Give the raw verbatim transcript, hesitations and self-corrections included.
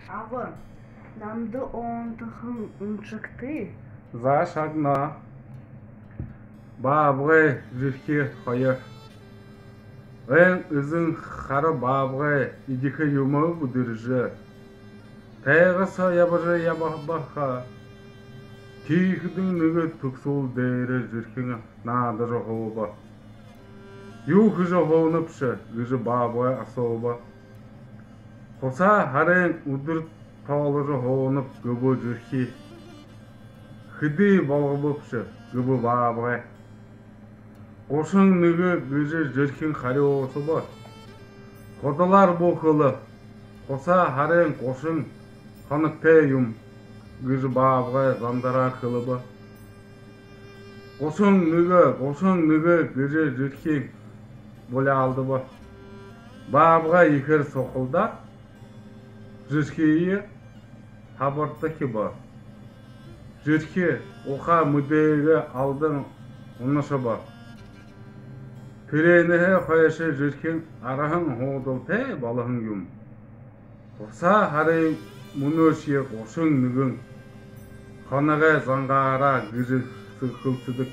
Аба, намда онтохон уншагты. За, шагна. Баабгай, жэрхи хоёр. Эн эзэн хара баабгай эдихэ юумэ бэдэржэ, тайга соо ябажа ябаба ха. Тиихэдэнь нэгэ түгсүүл дээрэ жэрхин наадажа һууба. Юу хэжэ һуунабши гэжэ баабгай асууба. Хуса һарын үдэр тооложо һуунаб гэбэ жэрхи. Хэды болгобобши гэбэ баабгай. Гушан нэгэ гэжэ жэрхин харюусаба. Худалаар бү хэлэ, хуса һарын гушан хоногтой юм гэжэ баабгай зандараар хэлэбэ. Гушан нэгэ, гушан нэгэ гэжэ жэрхин буляалдаба. Баабгай ехээр сухалдаад, жэрхиие хабардахиба. Жэрхи ухаа мэдээгээ алдан унашаба. Тэрээнһээ хойшо жэрхин арһан һуудалтай болоһон юм. Хуса һарын мүнөөшье гушан нэгэн хоногой зангаараа гэжэ хэлсэдэг.